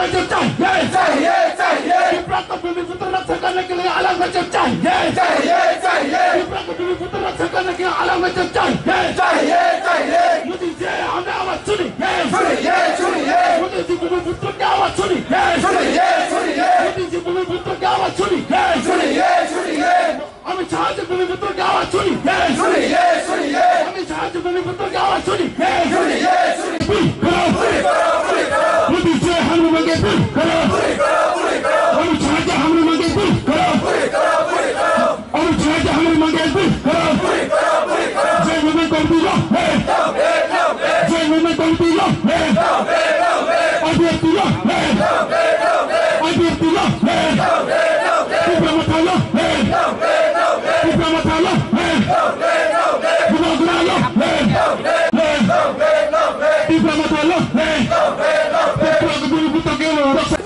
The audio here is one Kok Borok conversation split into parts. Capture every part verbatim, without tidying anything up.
चाहिए, चाहिए, चाहिए। विप्लव को भूमिपुत्र रक्षा करने के लिए अलग राज्य चाहिए। चाहिए, चाहिए। विप्लव को भूमिपुत्र रक्षा करने के लिए अलग राज्य चाहिए। चाहिए, चाहिए। मोदी जी, हमें आवाज सुनिए। सुनिए, सुनिए। मोदी जी, भूमिपुत्र की आवाज सुनिए। सुनिए, सुनिए। मोदी जी, भूमिपुत्र की आवाज सुनिए। सुनिए, सुनिए। अमित शाह जी भूमिपुत्र की आवाज सुनिए। सुनिए, सुनिए। अमित शाह जी भूमिपुत्र की आवाज सुनिए। सुनिए, सुनिए। पूरी करो। पूरी करो, पूरी करो। मोदी जी हमरी मांगे पूरी करो। पूरी करो, पूरी करो। अमित शाह जी हमरी मांगे पूरी करो। पूरी करो, पूरी करो। अमित शाह जी हमरी मांगे पूरी करो। पूरी करो, पूरी करो। जय movement committee लो, हे। जय movement committee लो, हे। अभिव्यक्ति लो, हे। अभिव्यक्ति लो, हे। तिप्रा मोर्चा लो, हे। तिप्रा मोर्चा लो, हे। बुबाग्रा लो, हे। तिप्रा मोर्चा लो, हे। तिप्रा को दूर बुतो के लो, रक्षा।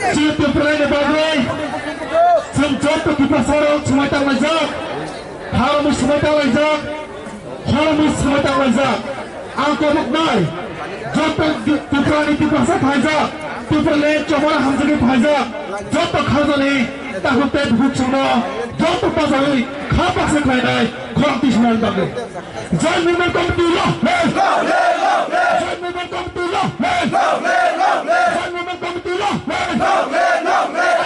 Sri Tipraland ni bagwi chwng joto Tiprasa rok swmai tanglaijak, haro mui swmai tanglaijak, horo mui swmai tanglaijak. Ang koboknai joto Tiprani Tiprasa phaijak, Tipraland chobora hamjagwi phaijak, joto khajani takhuk tei bukhuk chwngno joto pajawi kha baksa khlainai khorang tisnani bagwi. Joint Movement Committee long live! Joint Movement Committee long live! Joint Movement Committee long live! I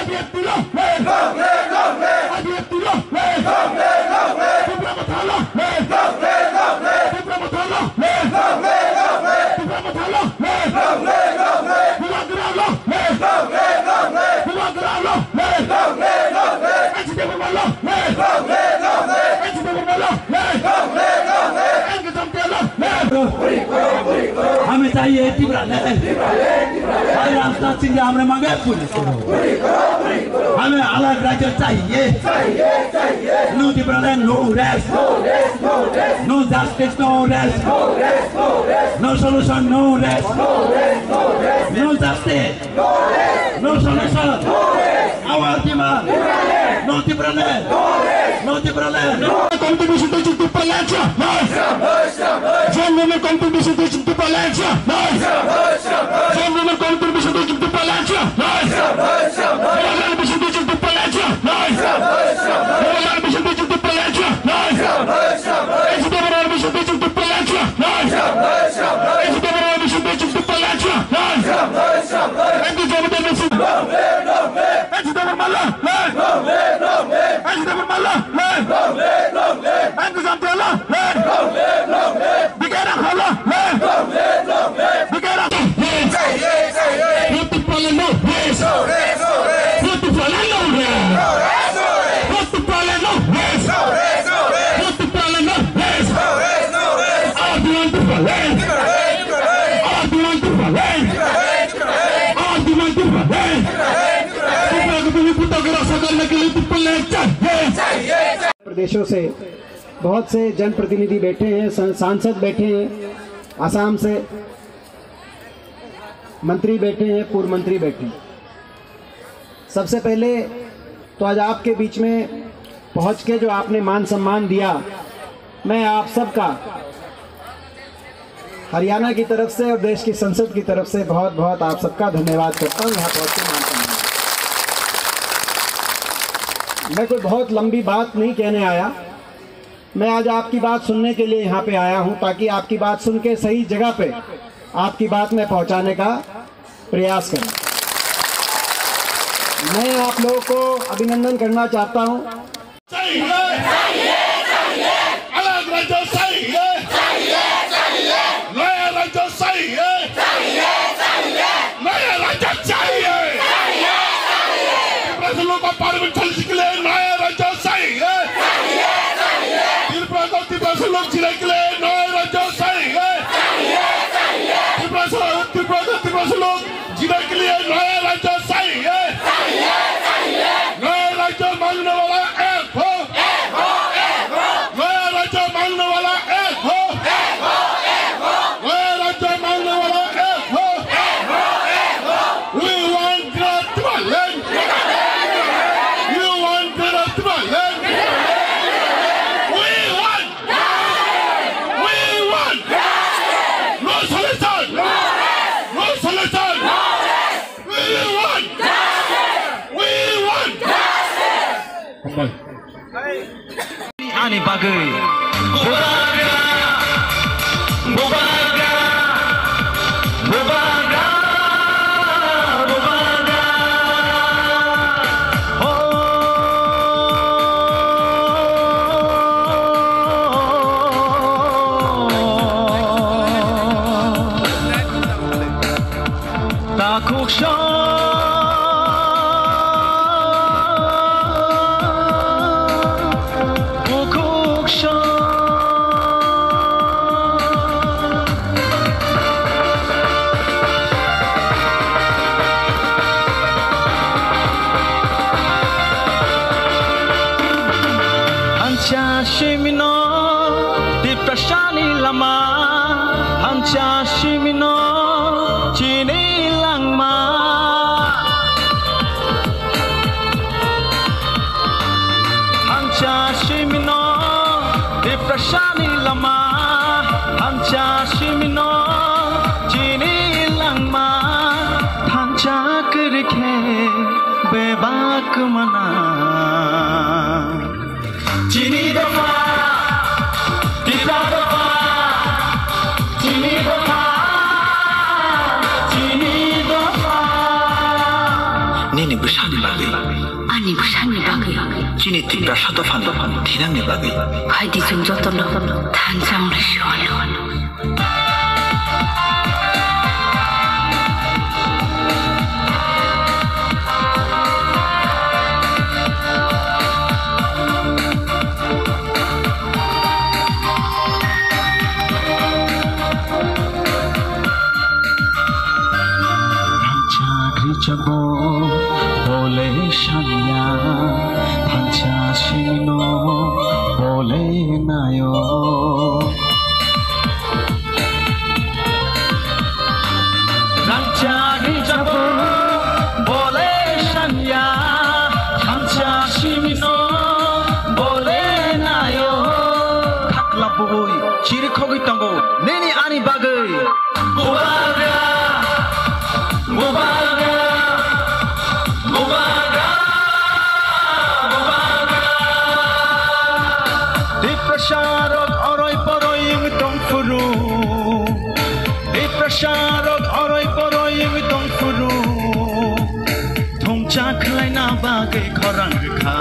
P F T long live! I P F T long live! Tipra Motha long live! Tipra Motha long live! Tipra Motha long live! Bubagra long live! Bubagra long live! H T F long live! H T F long live! Ang Kacham Tiya long live! Hame chahiye Tipra land. Bhai Rajnath Singh ji hamare mange puri karo. Hame alag rajya chahiye. No Tipra land, no rest. No justice, no rest. No solution, no rest. No justice. No solution. Our demand. No Tipra land. No Tipra land. Contribution to Tipra land. Joint Movement Contribution to Tipra land. Joint Movement Contribution to Tipra land. Contribution to Tipra land. Contribution to Tipra land. Thank you, Jabbar Malla. Long live, long live. Thank you, Jabbar Malla. Long live, long live. Thank you, Jabbar Malla. Long live, long live. Thank you, Jabbar Malla. Long live, long live. Bigera Malla. Long live, long live. Bigera. Chahiye, chahiye. No Tipra land, no rest. No rest, no rest. No Tipra land, no rest. No rest, no rest. No Tipra land, no rest. No rest, no rest. No rest, no rest. Our demand Tipra land. Tipra land, Tipra land. Our demand Tipra land. Tipra land, Tipra land. Our demand Tipra land. Tipra ko bhumi putra ko raksa karne ke liye Tipra land chahiye. प्रदेशों से बहुत से जनप्रतिनिधि बैठे हैं, सं-, सांसद बैठे हैं, आसाम से मंत्री बैठे हैं, पूर्व मंत्री बैठे हैं। सबसे पहले तो आज आपके बीच में पहुंच के जो आपने मान सम्मान दिया, मैं आप सबका हरियाणा की तरफ से और देश की संसद की तरफ से बहुत बहुत आप सबका धन्यवाद करता हूं। यहाँ पहुंच के मान सम्मान, मैं कोई बहुत लंबी बात नहीं कहने आया, मैं आज आपकी बात सुनने के लिए यहाँ पे आया हूँ, ताकि आपकी बात सुन के सही जगह पे आपकी बात मैं पहुँचाने का प्रयास करूँ। मैं आप लोगों को अभिनंदन करना चाहता हूँ। चाहिए, चाहिए, चाहिए। अलग राज्य चाहिए, चाहिए, चाहिए। नया राज्य चाहिए, चाहिए, चाहिए। नया राज्य चाहिए, चाहिए, चाहिए। प्रश्नों को पार्वती के लिए नया राज्य चाहिए। त्रिपुरा को त्रिपुरा से लोग जीने के लिए नया राज्य चाहिए। त्रिपुरा से, त्रिपुरा को त्रिपुरा से लोग जीने के लिए नया राज्य चाहिए। नया राज्य मांगने वाला एक हो। Ani bagwi. Bubagra, bubagra, bubagra, bubagra. Oh. Takhuk sa, bukhuk sa. Thansa simino Tiprasani lama, thansa simino chini langma. Thansa simino Tiprasani lama, thansa simino chini langma. Thansa kwrwi khe bebak mana. Chini dopha, Tipra dopha, chini dopha, chini dopha. Nini bwsani bagwi. Ani bwsani bagwi. Chini Tiprasa dopha dopha thinangni bagwi. Phaidi chwng jotono thansa wnglaisio. Thansa rijabo bole sanya, thansa sino bole nayo. Rangchak rijabo bole sanya, thansa simino bole nayo. Khakla bui chiri khogwi tongo, nini ani bagwi. Bubagra, bubagra, bubagra, bubagra. Tiprasa rok oroi poroi wng tong phuru. Tiprasa rok oroi poroi wng tong phuru. Thongcha khlaina bagwi khorang rwkha.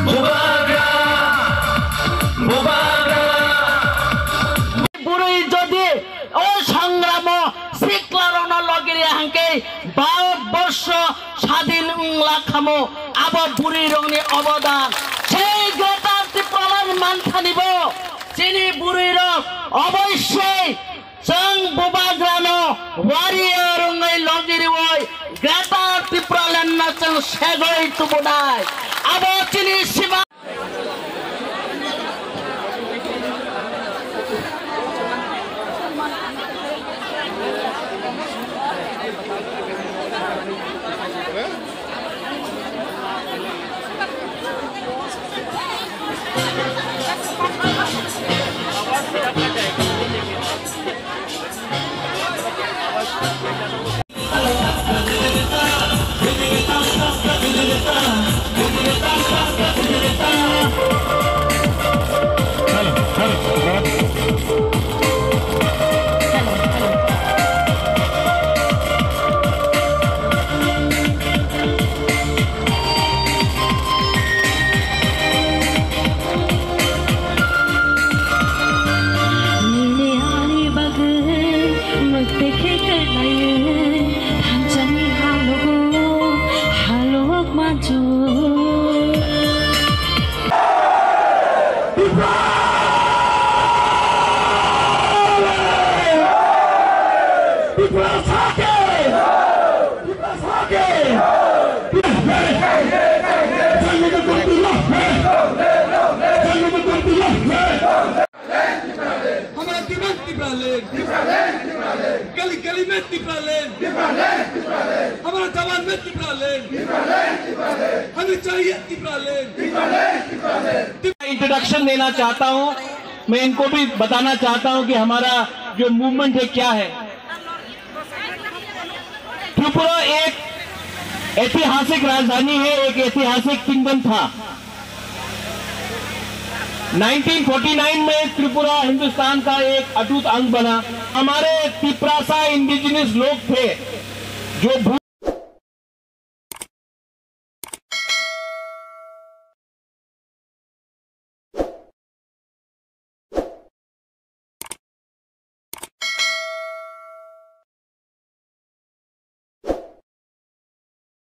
Bubagra, bubagra. Bwrwi jodi o sangramo siklarokno logiriya hwnkhe Bharatborsho sadin wngla khamo. Abo bwrwirokni obodan. Sei Greater Tipraland manthanibo chini bwrwirok oboisoi chwng bubagrano warrior wngwi logiriwi Greater Tipraland no chwng segwi tubunai. Abo chini sima Nini ani bagwi mwktwi khe kwlaiwi thansani halogo halok manjo. Tipra! Tipra sakhe! हमारा डिमांड टिप्रालैंड। गली गली में टिप्रालैंड। हमारा जवान में टिप्रालैंड। हमें चाहिए टिप्रालैंड। इंट्रोडक्शन देना चाहता हूं, मैं इनको भी बताना चाहता हूं कि हमारा जो मूवमेंट है क्या है। त्रिपुरा एक ऐतिहासिक राजधानी है, एक ऐतिहासिक किंगडम था। नाइनटीन फ़ोर्टी नाइन में त्रिपुरा हिंदुस्तान का एक अटूट अंग बना। हमारे तिप्रासा इंडिजिनस लोग थे जो भू